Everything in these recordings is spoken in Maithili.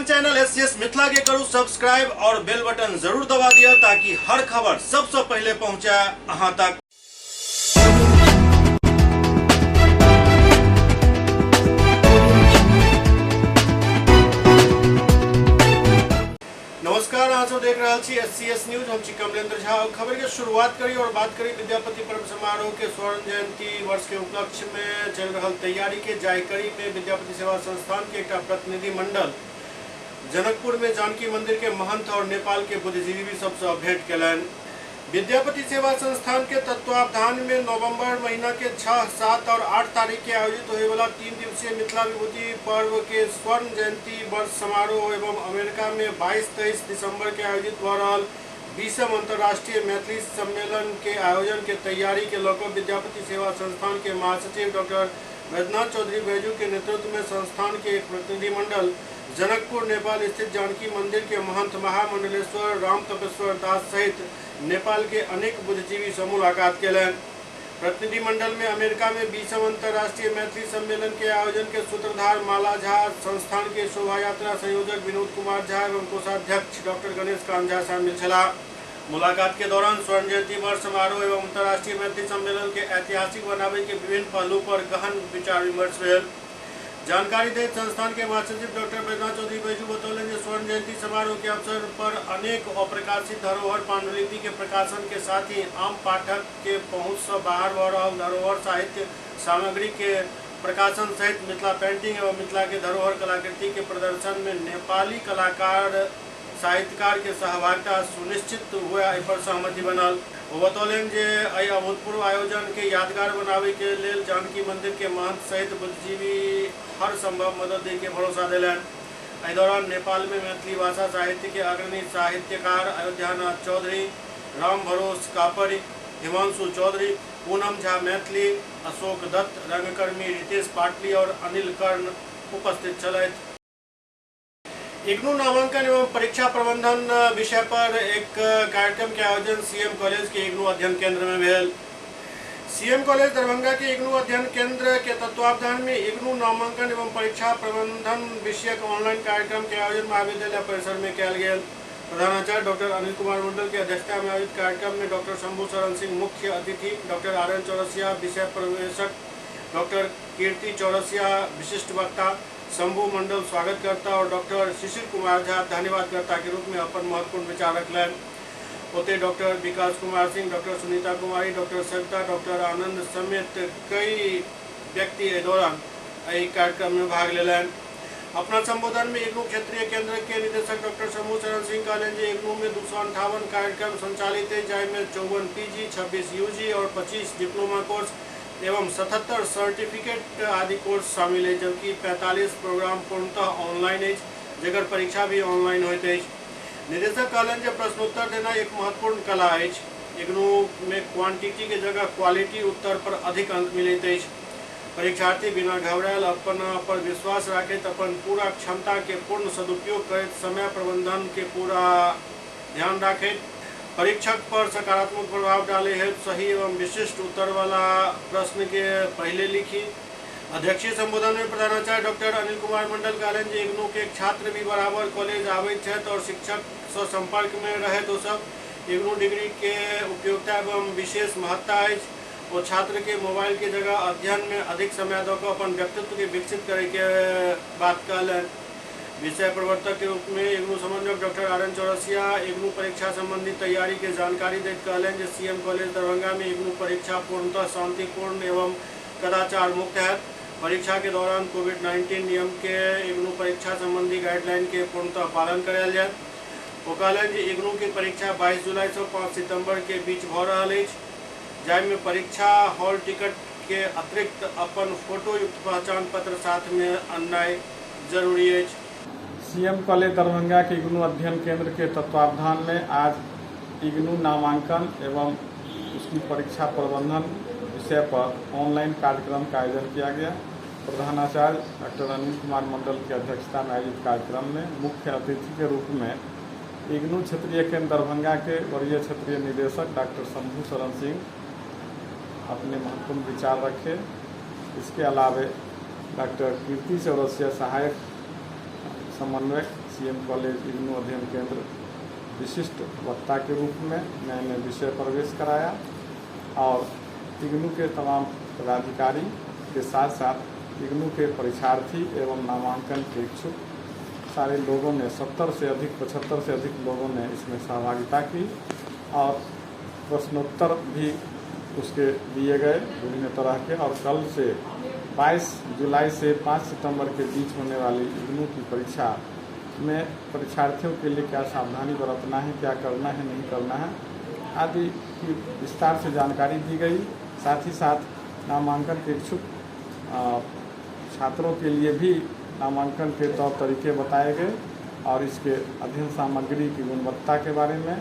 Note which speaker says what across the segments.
Speaker 1: अपन चैनल एससीएस मिथिला के करू सब्सक्राइब और बेल बटन जरूर दबा दिया ताकि हर खबर सबसे पहले पहुंचे अहां तक। नमस्कार, अहाँ सब देख रहा छी एससीएस न्यूज। हम छी कमलेंद्र झा और खबर के शुरुआत करी और बात करी विद्यापति पर्व समारोह के स्वर्ण जयंती वर्ष के उपलक्ष्य में चल रहा तैयारी के जायकरी में विद्यापति सेवा संस्थान के एक प्रतिनिधि मंडल जनकपुर में जानकी मंदिर के महंत और नेपाल के बुद्धिजीवी सबसे भेंट कयलनि। विद्यापति सेवा संस्थान के तत्वावधान में नवंबर महीना के 6, 7 और 8 तारीख के आयोजित होने वाला 3 दिवसीय मिथिला विभूति पर्व के स्वर्ण जयंती वर्ष समारोह एवं अमेरिका में 22-23 दिसंबर के आयोजित भऽ रहल 20वां अंतर्राष्ट्रीय मैथिली सम्मेलन के आयोजन के तैयारी के लऽ कऽ विद्यापति सेवा संस्थान के महासचिव डॉक्टर वैद्यनाथ चौधरी बैजू के नेतृत्व में संस्थान के एक प्रतिनिधिमंडल जनकपुर नेपाल स्थित जानकी मंदिर के महंत महामंडलेश्वर राम तपेश्वर दास सहित नेपाल के अनेक बुद्धिजीवी से मुलाकात कयलनि। प्रतिनिधिमंडल में अमेरिका में 20वां अंतर्राष्ट्रीय मैथिली सम्मेलन के आयोजन के सूत्रधार माला झा, संस्थान के शोभा यात्रा संयोजक विनोद कुमार झा एवं कोषाध्यक्ष डॉक्टर गणेश कांत झा शामिल छलाह। मुलाकात के दौरान स्वर्ण जयंती वर्ष समारोह एवं अंतर्राष्ट्रीय मैथिली सम्मेलन के ऐतिहासिक बनावे के विभिन्न पहलू पर गहन विचार विमर्श भेल। जानकारी दैत संस्थान के महासचिव डॉक्टर वैद्यनाथ चौधरी बैजू बतौलनि जे स्वर्ण जयंती समारोह के अवसर पर अनेक अप्रकाशित धरोहर पांडुलिपि के प्रकाशन के साथ ही आम पाठक के पहुंच से बाहर भऽ रहल धरोहर साहित्य सामग्री के प्रकाशन सहित मिथिला पेंटिंग एवं मिथिला के धरोहर कलाकृति के प्रदर्शन में नेपाली कलाकार साहित्यकार के सहभागिता सुनिश्चित हुए एहि पर सहमति बनल। ओ बतौलनि जे एहि अभूतपूर्व आयोजन के यादगार बनावे के लेल जानकी मंदिर के महंत सहित बुद्धिजीवी हर संभव मदद दे के भरोसा देलनि। एहि दौरान नेपाल में मैथिली भाषा साहित्य के अग्रणी साहित्यकार अयोध्यानाथ चौधरी, राम भरोस कापड़ि, हिमांशु चौधरी, पूनम झा मैथिली, अशोक दत्त, रंगकर्मी रितेश पाटली और अनिल कर्ण उपस्थित छलथि। इग्नू नामांकन एवं परीक्षा प्रबंधन विषय पर एक कार्यक्रम के आयोजन सीएम कॉलेज के इग्नू अध्ययन केंद्र में भेल। सीएम कॉलेज दरभंगा के इग्नू अध्ययन केंद्र के तत्वावधान में इग्नू नामांकन एवं परीक्षा प्रबंधन विषयक ऑनलाइन कार्यक्रम के आयोजन महाविद्यालय परिसर में कयल गेल। प्रधानाचार्य डॉक्टर अनिल कुमार मंडल के अध्यक्षता में आयोजित कार्यक्रम में डॉक्टर शंभू शरण सिंह मुख्य अतिथि, डॉक्टर आर एन चौरसिया विषय प्रवेशक, डॉक्टर कीर्ति चौरसिया विशिष्ट वक्ता, शंभू मंडल स्वागतकर्ता और डॉक्टर शिशिर कुमार झा धन्यवादकर्ता के रूप में अपन महत्वपूर्ण विचार रखलनि। ओतहि doctor Vikas Kumar Singh, doctor Sunita Kumari, doctor Savita, doctor Anand समेत कई व्यक्ति एहि दौरान एहि कार्यक्रम में भाग लेलनि। अपना संबोधन में इग्नू क्षेत्रीय केंद्र के निदेशक डॉक्टर शंभू शरण सिंह कहलनि जे इग्नू में 258 कार्यक्रम संचालित अछि, जाहिमे 54 पीजी, 26 यूजी और 25 डिप्लोमा कोर्स एवं 77 सर्टिफिकेट आदि कोर्स शामिल अछि, जबकि 45 प्रोग्राम पूर्णतः ऑनलाइन अछि, जकर परीक्षा भी ऑनलाइन होइत अछि। निदेशक कहलनि जे प्रश्नोत्तर देना एक महत्वपूर्ण कला अछि। इग्नू में क्वांटिटी के जगह क्वालिटी उत्तर पर अधिक अंक मिलैत अछि। परीक्षार्थी बिना घबरायल अपना पर विश्वास राखैत अपन पूरा क्षमता के पूर्ण सदुपयोग करैत समय प्रबंधन के पूरा ध्यान राखैत परीक्षक पर सकारात्मक प्रभाव डाले हेतु सही एवं विशिष्ट उत्तर वाला प्रश्न के पहले लिखी। अध्यक्षीय संबोधन में प्रधानाचार्य डॉक्टर अनिल कुमार मंडल कहलनि जे इग्नू के छात्र भी बराबर कॉलेज आबैत छथि और शिक्षक से संपर्क में रहैत ओ सब इग्नू डिग्री के उपयोगिता एवं विशेष महत्ता अछि। ओ छात्र के मोबाइल के जगह अध्ययन में अधिक समय दऽ कऽ अपन व्यक्तित्व के विकसित करे के बात कहलनि। विषय प्रवर्तक के रूप में इग्नू समन्वयक doctor R N Chaurasia IGNOU परीक्षा संबंधी तैयारी के जानकारी दैत कहलनि जे सीएम कॉलेज दरभंगा में इग्नू परीक्षा पूर्णतः शांतिपूर्ण एवं कदाचार मुक्त हैत। परीक्षा के दौरान कोविड-19 नियम के इग्नू परीक्षा संबंधी गाइडलाइन के पूर्णतः पालन करायल जायत। ओ कहलनि जे इग्नू के परीक्षा 22 जुलाई से 5 सितंबर के बीच भऽ रहल अछि, जाहिमे परीक्षा हॉल टिकट के अतिरिक्त अपन फोटो युक्त पहचान पत्र साथ में अननाइ जरूरी अछि।
Speaker 2: सीएम कॉलेज दरभंगा के इग्नू अध्ययन केंद्र के तत्वावधान में आज इग्नू नामांकन एवं उसकी परीक्षा प्रबंधन विषय पर ऑनलाइन कार्यक्रम का आयोजन किया गया। प्रधानाचार्य डॉक्टर अनिल कुमार मंडल की अध्यक्षता में आयोजित कार्यक्रम में मुख्य अतिथि के रूप में इग्नू क्षेत्रीय केंद्र दरभंगा के वरीय क्षेत्रीय निदेशक डॉक्टर शंभू शरण सिंह अपने महत्वपूर्ण विचार रखे। इसके अलावे डॉक्टर कीर्ति चौरसिया सहायक समन्वयक सीएम कॉलेज इग्नू अध्ययन केंद्र विशिष्ट वक्ता के रूप में नए नए विषय प्रवेश कराया और इग्नू के तमाम पदाधिकारी के साथ साथ इग्नू के परीक्षार्थी एवं नामांकन के इच्छुक सारे लोगों ने 70 से अधिक 75 से अधिक लोगों ने इसमें सहभागिता की और प्रश्नोत्तर भी उसके दिए गए विभिन्न तरह के। और कल से 22 जुलाई से 5 सितंबर के बीच होने वाली इग्नू की परीक्षा में परीक्षार्थियों के लिए क्या सावधानी बरतना है, क्या करना है, नहीं करना है आदि की विस्तार से जानकारी दी गई। साथ ही साथ नामांकन के इच्छुक छात्रों के लिए भी नामांकन के तौर तरीके बताए गए और इसके अध्ययन सामग्री की गुणवत्ता के बारे में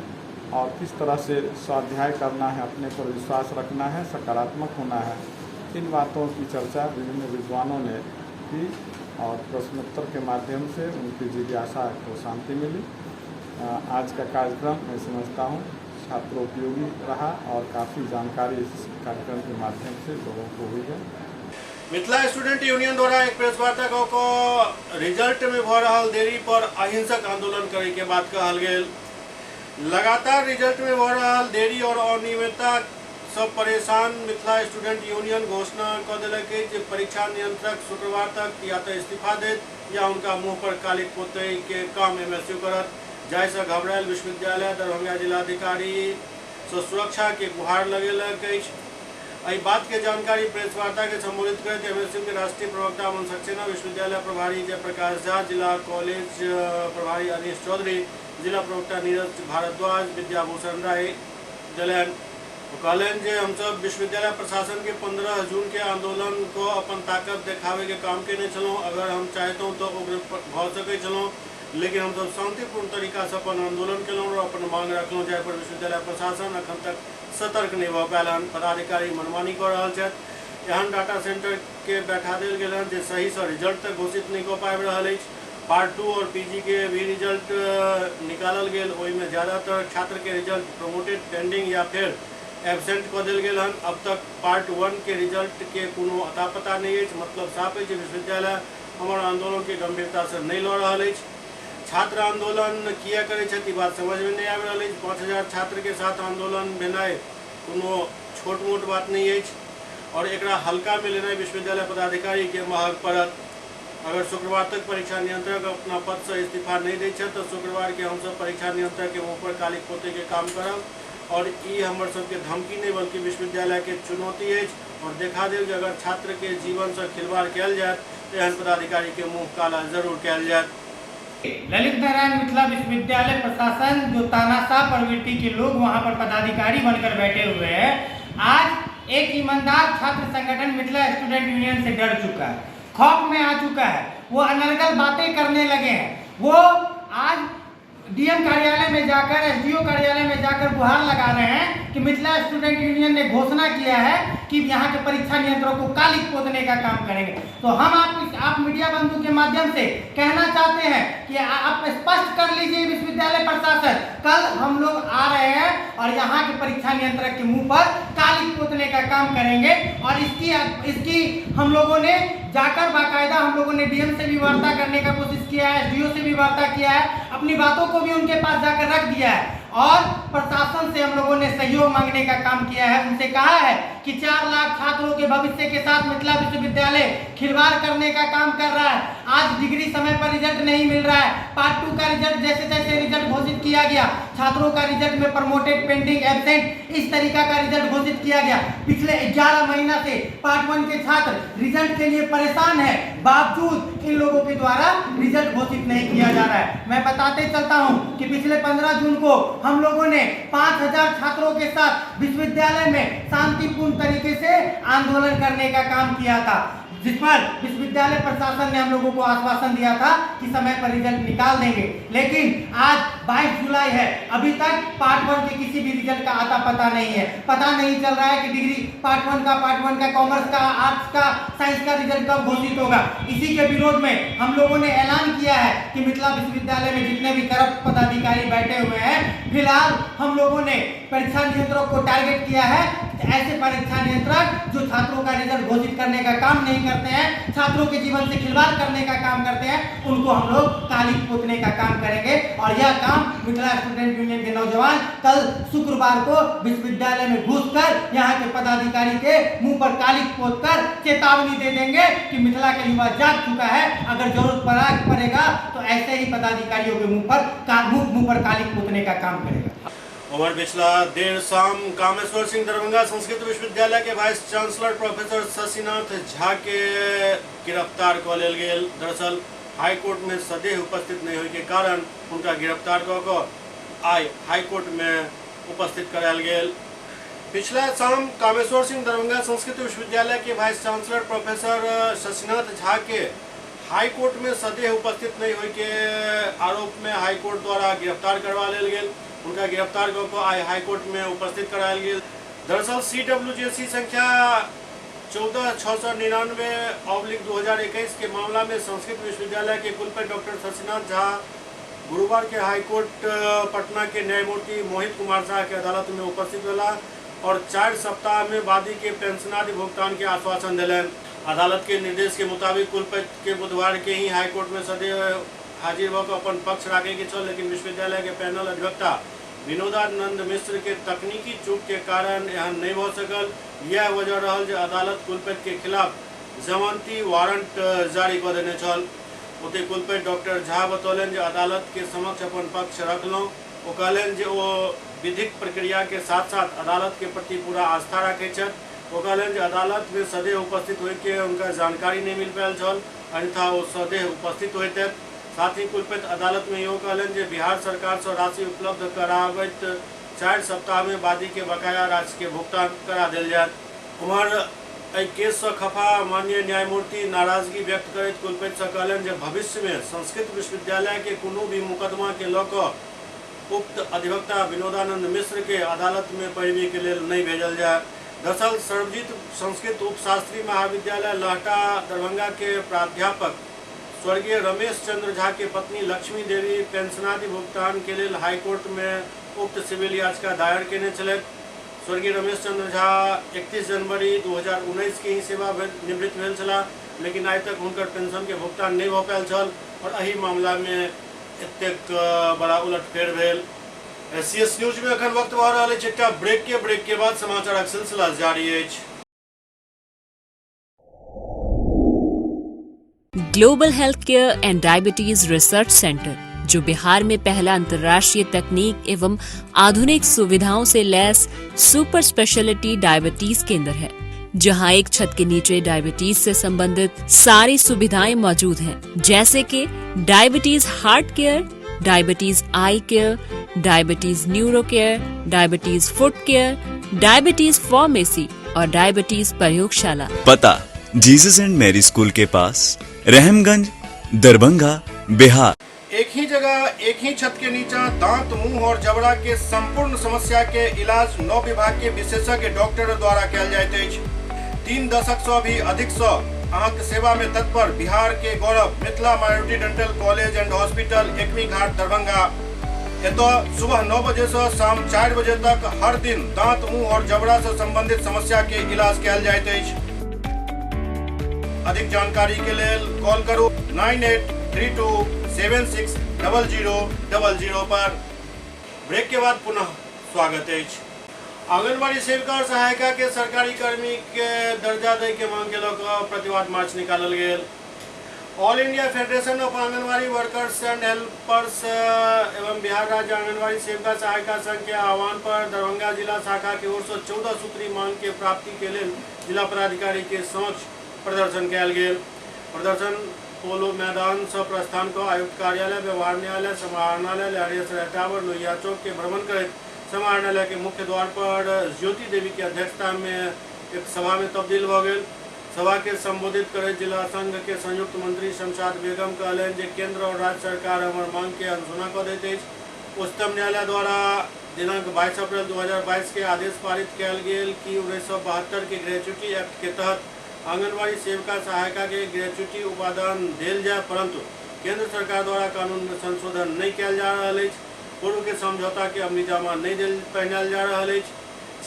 Speaker 2: और किस तरह से स्वाध्याय करना है, अपने पर विश्वास रखना है, सकारात्मक होना है, इन बातों की चर्चा विभिन्न विद्वानों ने की और प्रश्नोत्तर के माध्यम से उनकी जिज्ञासा को शांति मिली। आज का कार्यक्रम मैं समझता हूँ छात्रोपयोगी रहा और काफ़ी जानकारी इस कार्यक्रम के माध्यम से लोगों को हुई है।
Speaker 1: मिथिला स्टूडेंट यूनियन द्वारा एक प्रेस वार्ता को रिजल्ट में भ रहल देरी पर अहिंसक आंदोलन करे के बात कहल गेल। लगातार रिजल्ट में भ रहल देरी और अनियमितता सब परेशान मिथिला स्टूडेंट यूनियन घोषणा क देलक जे परीक्षा नियंत्रक शुक्रवार तक या तो इस्तीफा देत या उनका मुँह पर काली पोतै के काम एमएसयू करत। जाहिसँ घबरायल विश्वविद्यालय दरभंगा जिलाधिकारी से सुरक्षा के गुहार लगेलक अछि। एहि बात के जानकारी प्रेस वार्ता के संबोधित करैत एमएसयू के राष्ट्रीय प्रवक्ता अमन सक्सेना, विश्वविद्यालय प्रभारी जयप्रकाश झा, जिला कॉलेज प्रभारी अनिश चौधरी, जिला प्रवक्ता नीरज भारद्वाज, विद्याभूषण राय देलनि। ओ कहलनि जे हमसब विश्वविद्यालय प्रशासन के 15 जून के आंदोलन को अपन ताकत देखावे के काम केने छलहुँ। अगर हम चाहतहुँ तो उग्र भऽ सकै छलहुँ, लेकिन हमसब शांतिपूर्ण तरीका से अपन आंदोलन केलहुँ और अपन मांग रखलहुँ, जाहि पर विश्वविद्यालय प्रशासन अखन तक सतर्क नहीं भऽ पायल हन। पदाधिकारी मनमानी कऽ रहल छथि। एहन डाटा सेंटर के बैठा देल गेल हन जे सही से रिजल्ट तक घोषित नहीं कऽ पाबि रहल अछि। पार्ट 2 और पीजी के भी रिजल्ट निकालल गेल, ओहिमे ज़्यादातर छात्र के रिजल्ट प्रमोटेड, पेंडिंग या फिर एबसेंट कऽ देल गेल हन। अब तक पार्ट 1 के रिजल्ट के कोनो अता पता नहीं अछि। मतलब साफ अछि जे विश्वविद्यालय हमर आंदोलन के गंभीरता से नहीं लऽ रहल अछि। छात्र आंदोलन किया करै छथि ई बात समझमे नहीं आबि रहल अछि। 5000 छात्र के साथ आंदोलन भेनाइ कोनो छोट मोट बात नहीं अछि और एकरा हल्का में लेनाइ विश्वविद्यालय पदाधिकारी के महग पड़त। अगर शुक्रवार तक परीक्षा नियंत्रक अपना पद से इस्तीफा नहीं दै छथि तो शुक्रवार के हमसब परीक्षा नियंत्रक के मुँह पर काली पोते के काम करब और ई हमर सबके धमकी नहीं बल्कि विश्वविद्यालय के चुनौती अछि। और देखा देब जे अगर छात्र के जीवन से खिलवाड़ कयल जायत तो एहन पदाधिकारी के मुँह काला जरूर कयल जायत।
Speaker 3: ललित नारायण मिथिला विश्वविद्यालय प्रशासन जो तानाशाह प्रवृत्ति के लोग वहां पर पदाधिकारी बनकर बैठे हुए हैं, आज एक ईमानदार छात्र संगठन मिथिला स्टूडेंट यूनियन से डर चुका है, खौफ में आ चुका है। वो अनर्गल बातें करने लगे हैं। वो आज डीएम कार्यालय में जाकर, एसडीओ कार्यालय में जाकर गुहार लगा रहे हैं कि मिथिला स्टूडेंट यूनियन ने घोषणा किया है कि यहाँ के परीक्षा नियंत्रक को काली पोतने का काम करेंगे। तो हम आप मीडिया बंधु के माध्यम से कहना चाहते हैं कि आप स्पष्ट कर लीजिए विश्वविद्यालय प्रशासन, कल हम लोग आ रहे हैं और यहाँ के परीक्षा नियंत्रक के मुँह पर काली पोतने का काम करेंगे। और इसकी हम लोगों ने जाकर बाकायदा हम लोगों ने डीएम से भी वार्ता करने का कोशिश किया है, एसडीओ से भी वार्ता किया है, अपनी बातों को भी उनके पास जाकर रख दिया है और प्रशासन से हम लोगों ने सहयोग मांगने का काम किया है। उनसे कहा है कि 4 लाख छात्रों के भविष्य के साथ मिथिला विश्वविद्यालय खिलवाड़ करने का काम कर रहा है। आज डिग्री समय पर रिजल्ट नहीं मिल रहा है। पार्ट 2 का रिजल्ट जैसे तैसे रिजल्ट घोषित किया गया, छात्रों का रिजल्ट में प्रमोटेड, पेंडिंग, एबसेंट इस तरीका का रिजल्ट घोषित किया गया। पिछले 11 महीना से पार्ट 1 के छात्र रिजल्ट के लिए परेशान है, बावजूद इन लोगों के द्वारा रिजल्ट घोषित नहीं किया जा रहा है। मैं बताते चलता हूँ कि पिछले 15 जून को हम लोगों ने 5000 छात्रों के साथ विश्वविद्यालय में शांतिपूर्ण तरीके से आंदोलन करने का काम किया था, जिस पर विश्वविद्यालय प्रशासन ने हम लोगों को आश्वासन दिया था कि समय पर रिजल्ट निकाल देंगे। लेकिन आज 22 जुलाई है, अभी तक पार्ट 1 के किसी भी रिजल्ट का आता पता नहीं है। पता नहीं चल रहा है कि डिग्री पार्ट 1 का कॉमर्स का, आर्ट्स का, साइंस का रिजल्ट कब घोषित होगा। इसी के विरोध में हम लोगों ने ऐलान किया है कि मिथिला विश्वविद्यालय में जितने भी करप्ट पदाधिकारी बैठे हुए हैं, फिलहाल हम लोगों ने परीक्षा नियंत्रक को टारगेट किया है। ऐसे परीक्षा नियंत्रक जो छात्रों का रिजल्ट घोषित करने का काम नहीं करते हैं, छात्रों के जीवन से खिलवाड़ करने का काम करते हैं, उनको हम लोग काली पोतने का काम करेंगे। और यह काम मिथिला स्टूडेंट यूनियन के नौजवान कल शुक्रवार को विश्वविद्यालय में घुसकर यहाँ के पदाधिकारी के मुंह पर काली पोतकर चेतावनी दे देंगे कि मिथिला का युवा जाग चुका है, अगर जरूरत पड़ेगा तो ऐसे ही पदाधिकारियों के मुंह पर काली पोतने का काम करेगा।
Speaker 1: उमर पिछला देर शाम कामेश्वर सिंह दरभंगा संस्कृत विश्वविद्यालय के vice chancellor professor Shashinath Jha के गिरफ्तार कऽ लेल गेल। दरअसल हाईकोर्ट में सदैह उपस्थित नहीं होने के कारण उनका गिरफ्तार कऽ कऽ आइ हाईकोर्ट में उपस्थित करायल गेल। पिछला शाम कामेश्वर सिंह दरभंगा संस्कृत विश्वविद्यालय के vice chancellor professor Shashinath Jha के हाईकोर्ट में सदैह उपस्थित नहीं होने के आरोप में हाईकोर्ट द्वारा गिरफ्तार करवा लेल गेल। उनका गिरफ्तार कऽ कऽ आइ हाईकोर्ट में उपस्थित करायल गेल। दरअसल CWJC संख्या 14,699/2021 के मामला में संस्कृत विश्वविद्यालय के कुलपति डॉक्टर शशिनाथ झा गुरुवार के हाईकोर्ट पटना के न्यायमूर्ति मोहित कुमार शाह के अदालत में उपस्थित भेला और 4 सप्ताह में वादी के पेंशनादि भुगतान के आश्वासन दिलनि। अदालत के निर्देश के मुताबिक कुलपति के बुधवार के ही हाईकोर्ट में सदैव हाजिर भऽ कऽ अपन पक्ष राखै के छल, लेकिन विश्वविद्यालय के पैनल अधिवक्ता विनोदानंद मिश्र के तकनीकी चूक के कारण एहन नहीं भऽ सकल। यह वजह रहल जे अदालत कुलपति के खिलाफ जमानती वारंट जारी कऽ देने छल। ओतहि कुलपति डॉक्टर झा बतौलनि जे अदालत के समक्ष अपन पक्ष रखलहुँ। ओ कहलनि जे ओ विधिक प्रक्रिया के साथ साथ अदालत के प्रति पूरा आस्था राखै छथि। ओ कहलनि जे अदालत में सदैव उपस्थित होइके हुनका जानकारी नहीं मिल पायल छल, अन्यथा ओ सदैव उपस्थित होइतथि। साथ ही कुलपति अदालत में इहो कहलनि जे बिहार सरकार से राशि उपलब्ध कराबैत 4 सप्ताह में वादी के बकाया राशि के भुगतान करा देल जायत। उम्हर एहि केस से खफा माननीय न्यायमूर्ति नाराजगी व्यक्त करैत कुलपति से कहलनि जे भविष्य में संस्कृत विश्वविद्यालय के कोनो भी मुकदमा के लऽ कऽ उक्त अधिवक्ता विनोदानंद मिश्र के अदालत में पैरवी के लेल नहीं भेजल जाय। दरअसल सर्वजीत संस्कृत उप शास्त्री महाविद्यालय लहटा दरभंगा के प्राध्यापक स्वर्गीय रमेश चंद्र झा के पत्नी लक्ष्मी देवी पेंशनादि भुगतान के लेल हाईकोर्ट में उक्त सिविल याचिका दायर केने छलथि। स्वर्गीय रमेश चंद्र झा 31 जनवरी 2019 के ही सेवा निवृत्त भेल छलाह, लेकिन आइ तक हुनकर पेंशन के भुगतान नहीं भऽ पायल छल और एहि मामला में एतेक बड़ा उलटफेर भेल। SCS news में अखन वक्त भऽ रहल अछि एकटा ब्रेक के बाद समाचारक सिलसिला जारी अछि।
Speaker 4: Global health care and diabetes research centre, जो बिहार में पहला अंतर्राष्ट्रीय तकनीक एवं आधुनिक सुविधाओं से लैस सुपर स्पेशलिटी डायबिटीज केंद्र है, जहां एक छत के नीचे डायबिटीज से संबंधित सारी सुविधाएं मौजूद हैं, जैसे कि diabetes heart care, diabetes eye care, diabetes neuro care, diabetes foot care, diabetes pharmacy और डायबिटीज प्रयोगशाला।
Speaker 5: पता जीसस एंड मैरी स्कूल के पास, रहमगंज, दरभंगा, बिहार।
Speaker 1: एक ही जगह एक ही छत के नीचा दांत, मुंह और जबड़ा के संपूर्ण समस्या के इलाज 9 विभाग के विशेषज्ञ डॉक्टर द्वारा कयल जाइत अछि। 3 दशक से भी अधिक से अहाँके सेवा में तत्पर बिहार के गौरव Mithila minority dental college and hospital, Ekmi Ghat, Darbhanga. एतऽ सुबह 9 बजे से शाम 4 बजे तक हर दिन दांत, मुंह और जबड़ा से संबंधित समस्या के इलाज कयल जाइत अछि। अधिक जानकारी के लेल कॉल करू 983276 0000 पर। ब्रेक के बाद पुनः स्वागत अछि। आंगनबाड़ी सेविका और सहायिका के सरकारी कर्मी के दर्जा दै के मांग के लऽ कऽ प्रतिवाद मार्च निकालल गेल। All India federation of anganwadi workers and helpers एवं बिहार राज्य आंगनबाड़ी सेविका सहायिका संघ के आह्वान पर दरभंगा जिला शाखा की ओर से 14 सूत्री मांग के प्राप्ति के लेल जिला पदाधिकारी के समक्ष प्रदर्शन कयल गेल। प्रदर्शन पोलो मैदान से प्रस्थान कऽ आयुक्त कार्यालय, व्यवहार न्यायालय, समाहरणालय, लहरियासराय टावर, लोहिया चौक के भ्रमण करैत समाहरणालय के मुख्य द्वार पर ज्योति देवी के अध्यक्षता में एक सभा में तब्दील भऽ गेल। सभा के संबोधित करैत जिला संघ के संयुक्त मंत्री शमशाद बेगम कहलनि जे केंद्र और राज्य सरकार हमर मांग के अनसुना कऽ दैत अछि। उच्चतम न्यायालय द्वारा दिनांक 22 अप्रैल 2022 के आदेश पारित कयल गेल कि 1972 के ग्रेच्युटी एक्ट के तहत आंगनबाड़ी सेविका सहायिका के ग्रेच्युटी उपादान देल जाय, परंतु केंद्र सरकार द्वारा कानून में संशोधन नहीं कयल जा रहल अछि। पूर्व के समझौता के अमलीजामा नहीं देल पहनायल जा रहल अछि।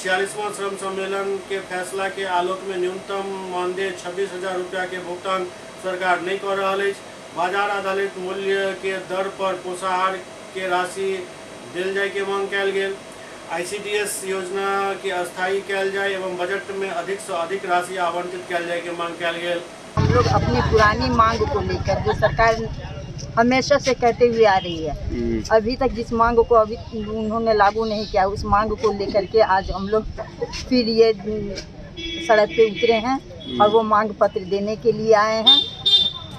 Speaker 1: 46वां श्रम सम्मेलन के फैसला के आलोक में न्यूनतम मानदेय 26,000 रुपया के भुगतान सरकार नहीं कर रहल अछि। बाजार आधारित मूल्य के दर पर पोषाहार के राशि देल जाय के मांग कयल गेल। आईसीडीएस योजना के अस्थायी कयल जाय एवं बजट में अधिक से अधिक राशि आवंटित कयल जाय के मांग कयल गेल।
Speaker 6: हम लोग अपनी पुरानी मांग को लेकर, जो सरकार हमेशा से कहते हुए आ रही है, अभी तक जिस मांग को अभी उन्होंने लागू नहीं किया, उस मांग को लेकर के आज हम लोग फिर ये सड़क पे उतरे हैं और वो मांग पत्र देने के लिए आए हैं।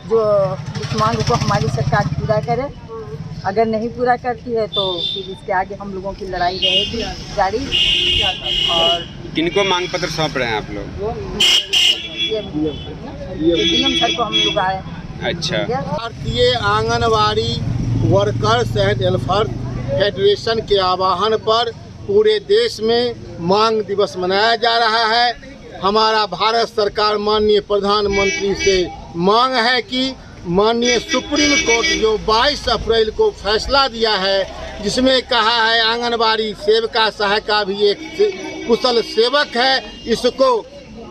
Speaker 6: जो इस मांग को हमारी सरकार पूरा करे, अगर नहीं पूरा करती है तो फिर इसके आगे हम लोगों की लड़ाई रहेगी जारी। और
Speaker 7: किनको मांग पत्र सौंप रहे हैं आप लोग?
Speaker 6: ये डीएम सर को हम लोग आए।
Speaker 7: अच्छा।
Speaker 8: भारतीय Anganwadi workers and helper federation के आह्वान पर पूरे देश में मांग दिवस मनाया जा रहा है। हमारा भारत सरकार माननीय प्रधानमंत्री से मांग है कि माननीय सुप्रीम कोर्ट जो 22 अप्रैल को फैसला दिया है, जिसमें कहा है आंगनबाड़ी सेविका सहायिका भी एक कुशल सेवक है, इसको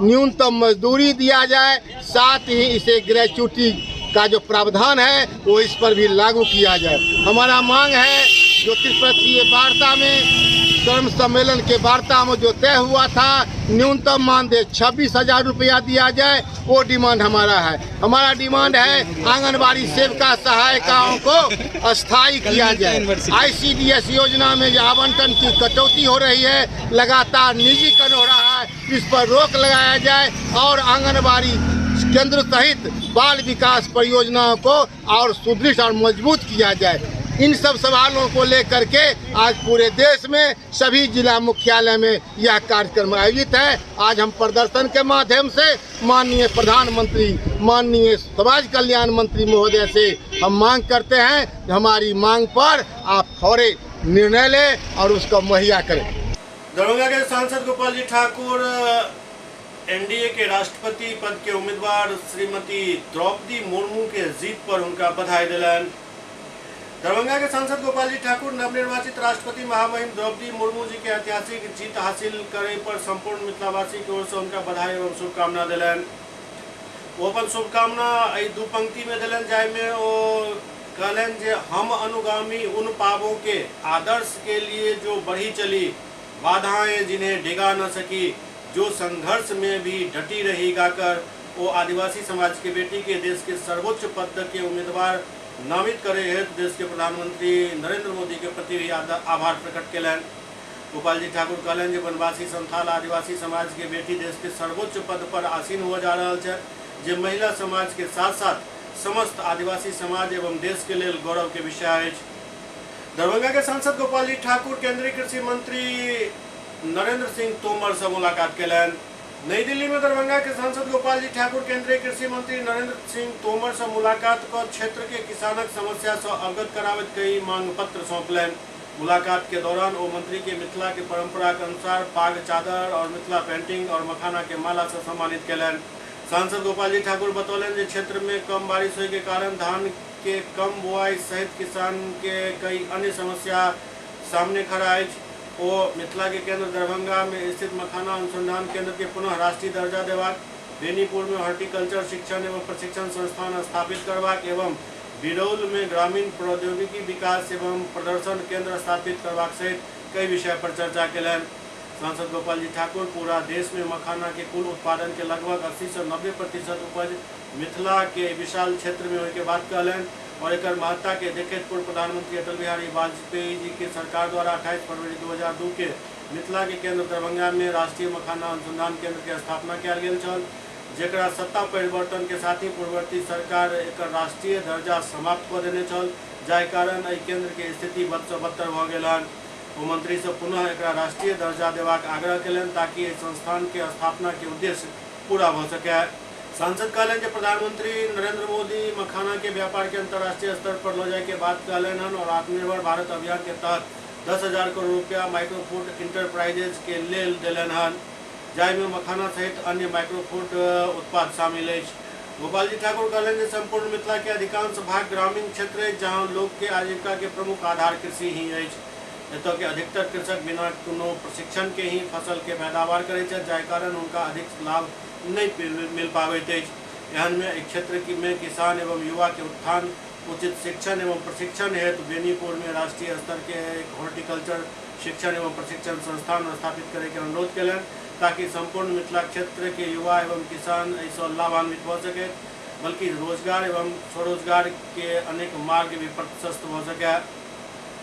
Speaker 8: न्यूनतम मजदूरी दिया जाए, साथ ही इसे ग्रेच्युटी का जो प्रावधान है वो इस पर भी लागू किया जाए। हमारा मांग है जो त्रिपक्षीय वार्ता में, श्रम सम्मेलन के वार्ता में जो तय हुआ था, न्यूनतम मानदेय 26,000 रुपया दिया जाए, वो डिमांड हमारा है। हमारा डिमांड है आंगनबाड़ी सेविका सहायिकाओं को अस्थायी किया जाए। आईसीडीएस योजना में जो आवंटन की कटौती हो रही है, लगातार निजीकरण हो रहा है, इस पर रोक लगाया जाए और आंगनबाड़ी केंद्र सहित बाल विकास परियोजनाओं को और सुदृढ़ और मजबूत किया जाए। इन सब सवालों को लेकर के आज पूरे देश में सभी जिला मुख्यालय में यह कार्यक्रम आयोजित है। आज हम प्रदर्शन के माध्यम से माननीय प्रधानमंत्री, माननीय समाज कल्याण मंत्री महोदय से हम मांग करते हैं कि हमारी मांग पर आप फौरी निर्णय लें और उसको मुहैया करें।
Speaker 1: दरभंगा के सांसद गोपाल जी ठाकुर एनडीए के राष्ट्रपति पद के उम्मीदवार श्रीमती द्रौपदी मुर्मू के जीत पर उनका बधाई दिलन। दरभंगा के सांसद गोपाल जी ठाकुर नवनिर्वाचित राष्ट्रपति महामहिम द्रौपदी मुर्मू जी के ऐतिहासिक जीत हासिल करे पर संपूर्ण मिथिलावासी की ओर से उनका बधाई एवं शुभकामना दिलन। वो अपन शुभकामना एहि दू पंक्ति में दिलन, जाहिमे ओ कहलनि जे हम अनुगामी उन पापों के आदर्श के लिए जो बढ़ी चली, बाधाएं जिन्हें डिगा न सकी, जो संघर्ष में भी डटी रही गाकर वो आदिवासी समाज के बेटी के देश के सर्वोच्च पद के उम्मीदवार नामित करे हेतु देश के प्रधानमंत्री नरेंद्र मोदी के प्रति भी आभार प्रकट कयलनि। गोपाल जी ठाकुर कहलनि जे वनवासी संथाल आदिवासी समाज के बेटी देश के सर्वोच्च पद पर आसीन हुआ जा रहा है, जे महिला समाज के साथ साथ समस्त आदिवासी समाज एवं देश के लेल गौरव के विषय अछि। दरभंगा के सांसद गोपाल जी ठाकुर केंद्रीय कृषि मंत्री नरेंद्र सिंह तोमर से मुलाकात कयलनि। नई दिल्ली में दरभंगा के सांसद गोपाल जी ठाकुर केंद्रीय कृषि मंत्री नरेंद्र सिंह तोमर से मुलाकात कर क्षेत्र के किसानक समस्या से अवगत कराबैत कई मांग पत्र सौंपलनि। मुलाकात के दौरान ओ मंत्री के मिथिला के परंपरा के अनुसार पाग चादर और मिथिला पेंटिंग और मखाना के माला से सम्मानित कयलनि। सांसद गोपाल जी ठाकुर बतौलनि जे क्षेत्र में कम बारिश होय के कारण धान के कम बुआई सहित किसान के कई अन्य समस्या सामने खड़ा अछि। ओ मिथिला के केंद्र दरभंगा में स्थित मखाना अनुसंधान केंद्र के पुनः राष्ट्रीय दर्जा देबाक, बेनीपुर में हॉर्टिकल्चर शिक्षण एवं प्रशिक्षण संस्थान स्थापित करबाक एवं बिरौल में ग्रामीण प्रौद्योगिकी विकास एवं प्रदर्शन केंद्र स्थापित करबाक सहित कई विषय पर चर्चा कयलनि। सांसद गोपाल जी ठाकुर पूरा देश में मखाना के कुल उत्पादन के लगभग 80 से 90% उपज मिथिला के विशाल क्षेत्र में होय के बात कहलनि और एकर महत्ता के देखैत पूर्व प्रधानमंत्री अटल बिहारी वाजपेयी जी के सरकार द्वारा 28 फरवरी 2002 के मिथिला के केंद्र दरभंगा में राष्ट्रीय मखाना अनुसंधान केंद्र के स्थापना कयल गेल छल, जेकरा सत्ता परिवर्तन के साथ ही पूर्ववर्ती सरकार एकर राष्ट्रीय दर्जा समाप्त कऽ देने छल, जाहि कारण एहि केंद्र के स्थिति बद से बदतर भऽ गेल हन। ओ मंत्री से पुनः एकरा राष्ट्रीय दर्जा देबाक आग्रह कयलनि ताकि एहि संस्थान के स्थापना के उद्देश्य पूरा भऽ सकय। सांसद कहलनि जे प्रधानमंत्री नरेंद्र मोदी मखाना के व्यापार के अंतर्राष्ट्रीय स्तर पर लऽ जाय के बात कहलनि हन और आत्मनिर्भर भारत अभियान के तहत 10,000 करोड़ रुपया माइक्रो फूड इंटरप्राइजेज के लेल देलनि हन, जाहिमे मखाना सहित अन्य माइक्रो फूड उत्पाद शामिल अछि। गोपाल जी ठाकुर कहलनि जे संपूर्ण मिथिला के अधिकांश भाग ग्रामीण क्षेत्र अछि, जहां लोक के आजीविका के प्रमुख आधार कृषि ही अछि। एतय के अधिकतर कृषक बिना कोनो प्रशिक्षण के ही फसल के पैदावार करैत छथि, जाहि कारण हुनका अधिक लाभ नहीं मिल पाबैत अछि। एहन में एहि क्षेत्र में किसान एवं युवा के उत्थान, उचित शिक्षण एवं प्रशिक्षण हेतु बेनीपुर में राष्ट्रीय स्तर के एक हॉर्टिकल्चर शिक्षण एवं प्रशिक्षण संस्थान स्थापित करे के अनुरोध कयलनि, ताकि संपूर्ण मिथिला क्षेत्र के युवा एवं किसान एहिसँ लाभान्वित भऽ सके, बल्कि रोजगार एवं स्वरोजगार के अनेक मार्ग भी प्रशस्त भऽ सके।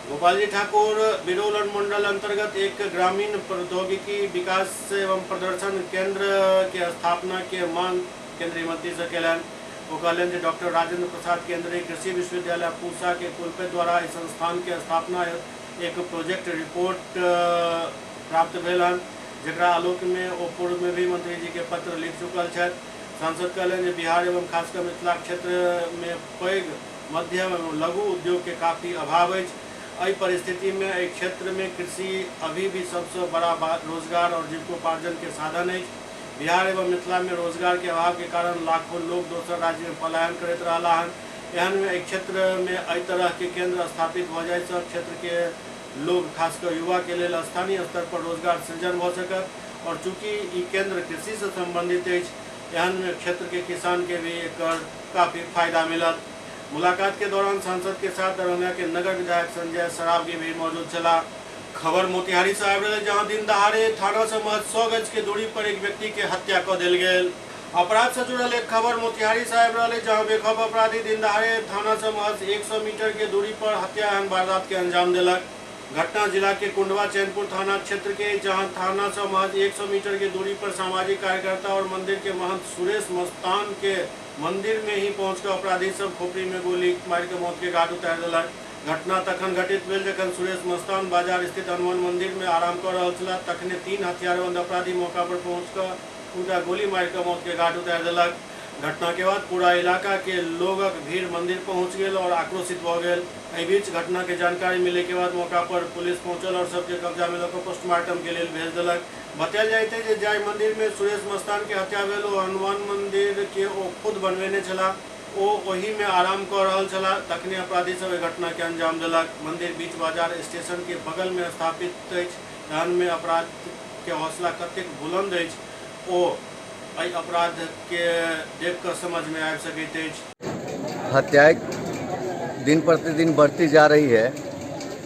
Speaker 1: गोपाल जी ठाकुर बिरौल अनुमंडल अंतर्गत एक ग्रामीण प्रौद्योगिकी विकास एवं प्रदर्शन केंद्र के स्थापना के मांग केंद्रीय मंत्री से कयलनि। ओ कहलनि जे डॉक्टर राजेंद्र प्रसाद केंद्रीय कृषि विश्वविद्यालय पूसा के कुलपति द्वारा इस संस्थान के स्थापना एक प्रोजेक्ट रिपोर्ट प्राप्त भेल हन, जकरा आलोक में ओ पूर्व में भी मंत्री जी के पत्र लिख चुकल छथि। सांसद कहलनि जे बिहार एवं खासकर मिथिला क्षेत्र में पैघ, मध्यम एवं लघु उद्योग के काफ़ी अभाव अछि। एहि परिस्थिति में एहि क्षेत्र में कृषि अभी भी सबसे बड़ा रोजगार और जीविकोपार्जन के साधन अछि। बिहार एवं मिथिला में रोजगार के अभाव के कारण लाखों लोग दोसर राज्य में पलायन करैत रहला हन। एहन में एहि क्षेत्र में एहि तरह के केंद्र स्थापित भऽ जाय सँ क्षेत्र के लोग खासकर युवा के लेल स्थानीय स्तर पर रोजगार सृजन भऽ सकत और चूँकि ई केंद्र कृषि से संबंधित अछि, एहन में क्षेत्र के किसान के भी एकर काफ़ी फायदा मिलत। मुलाकात के दौरान सांसद के साथ दरभंगा के नगर विधायक संजय सरावगी भी मौजूद छला। खबर मोतिहारी से आबि रहल, जहां दिन दहाड़े थाना से महज 100 गज के दूरी पर एक व्यक्ति के हत्या कऽ देल गेल। अपराध से जुड़ल एक खबर मोतिहारी से आबि रहल, जहां बेखौफ अपराधी दिन दहाड़े थाना से महज 100 मीटर के दूरी पर हत्या एहन वारदात के अंजाम देलक। घटना जिला के कुंडवा चैनपुर थाना क्षेत्र के, जहां थाना से महज 100 मीटर के दूरी पर सामाजिक कार्यकर्ता और मंदिर के महंत सुरेश मस्तान के मंदिर में ही पहुंचकर अपराधी सब खोपड़ी में गोली मार के मौत के घाट उतार देलक। घटना तखन घटित भेल जखन सुरेश मस्तान बाजार स्थित हनुमान मंदिर में आराम कर रहल छलाह, तखने 3 हथियारबंद अपराधी मौका पर पहुंचकर हुनका गोली मार के मौत के घाट उतार देलक। घटना के बाद पूरा इलाका के लोगक भीड़ मंदिर पहुंच गेल और आक्रोशित भऽ गेल। एहि बीच घटना के जानकारी मिले के बाद मौका पर पुलिस पहुंचल और सबके कब्जा में लऽ कऽ पोस्टमार्टम के लेल भेज देलक। बतायल जाइत है जे जाहि मंदिर में सुरेश मस्तान के हत्या भेल ओ हनुमान मंदिर के ओ खुद बनबेने छलाह, ओ ओही में आराम कऽ रहल छलाह, तखने अपराधी सब एहि घटना के अंजाम देलक। मंदिर बीच बाजार स्टेशन के बगल में स्थापित अछि, एहन में अपराध के हौसला कतेक बुलंद अछि ओ एहि अपराध के देख कऽ समझ में आबि सकैत अछि।
Speaker 9: हत्याएं दिन प्रतिदिन बढ़ती जा रही है।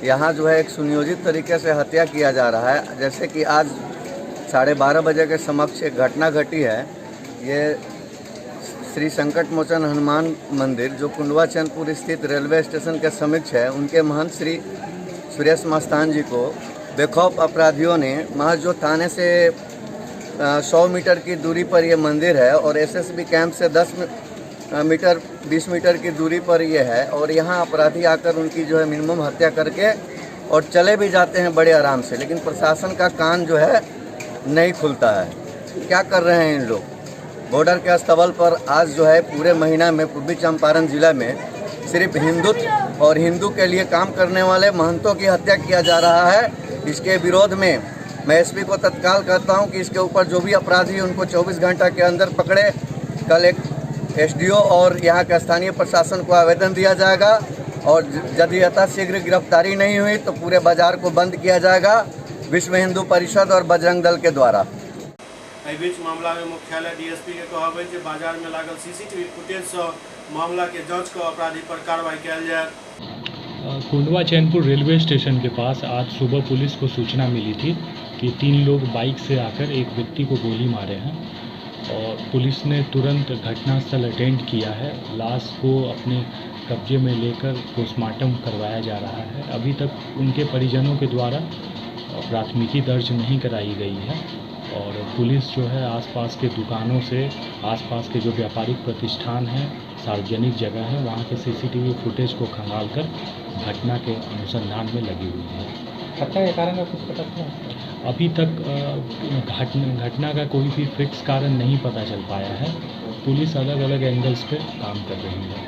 Speaker 9: यहाँ जो है एक सुनियोजित तरीके से हत्या किया जा रहा है। जैसे कि आज 12:30 बजे के समक्ष एक घटना घटी है। ये श्री संकट मोचन हनुमान मंदिर जो कुंडवा चैनपुर स्थित रेलवे स्टेशन के समीक्ष है, उनके महंत श्री सुरेश मस्तान जी को बेखौफ अपराधियों ने महज जो थाने से 100 मीटर की दूरी पर ये मंदिर है और एसएसबी कैंप से 10 मीटर 20 मीटर की दूरी पर ये है, और यहाँ अपराधी आकर उनकी जो है मिनिमम हत्या करके और चले भी जाते हैं बड़े आराम से, लेकिन प्रशासन का कान जो है नहीं खुलता है। क्या कर रहे हैं इन लोग? बॉर्डर के अस्तबल पर आज जो है पूरे महीना में पूर्वी चंपारण ज़िला में सिर्फ हिंदुत्व और हिंदू के लिए काम करने वाले महंतों की हत्या किया जा रहा है। इसके विरोध में मैं एसपी को तत्काल कहता हूं कि इसके ऊपर जो भी अपराधी उनको 24 घंटा के अंदर पकड़े। कल एक एसडीओ और यहाँ के स्थानीय प्रशासन को आवेदन दिया जाएगा और यदि यथाशीघ्र गिरफ्तारी नहीं हुई तो पूरे बाजार को बंद किया जाएगा विश्व हिंदू परिषद और बजरंग दल के द्वारा।
Speaker 1: एहि बीच मामला में मुख्यालय डीएसपी के कहब अछि जे बाजार में लागल सीसीटीवी फुटेज से मामला के जांच क अपराधी पर कार्रवाई कयल जायत।
Speaker 10: कुंडवा चैनपुर रेलवे स्टेशन के पास आज सुबह पुलिस को सूचना मिली थी कि 3 लोग बाइक से आकर एक व्यक्ति को गोली मारे हैं और पुलिस ने तुरंत घटनास्थल अटेंड किया है। लाश को अपने कब्जे में लेकर पोस्टमार्टम करवाया जा रहा है। अभी तक उनके परिजनों के द्वारा प्राथमिकी दर्ज नहीं कराई गई है और पुलिस जो है आसपास के दुकानों से, आसपास के जो व्यापारिक प्रतिष्ठान हैं, सार्वजनिक जगह है, वहाँ के सीसीटीवी फुटेज को खंगाल कर घटना के अनुसंधान में लगी हुई है।
Speaker 11: हत्या के कारण का कुछ पता चला?
Speaker 10: अभी तक घटना का कोई भी फिक्स कारण नहीं पता चल पाया है। पुलिस अलग अलग एंगल्स पे काम कर रही है।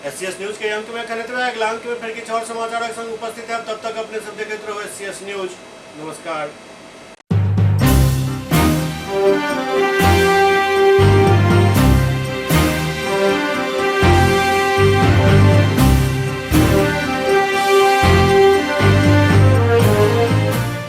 Speaker 1: एससीएस न्यूज के अंक में खनतवे, अगला अंक में फिर किछु और समाचारक संग उपस्थित है। तब तक अपने सब देखते रहो एससीएस न्यूज। नमस्कार।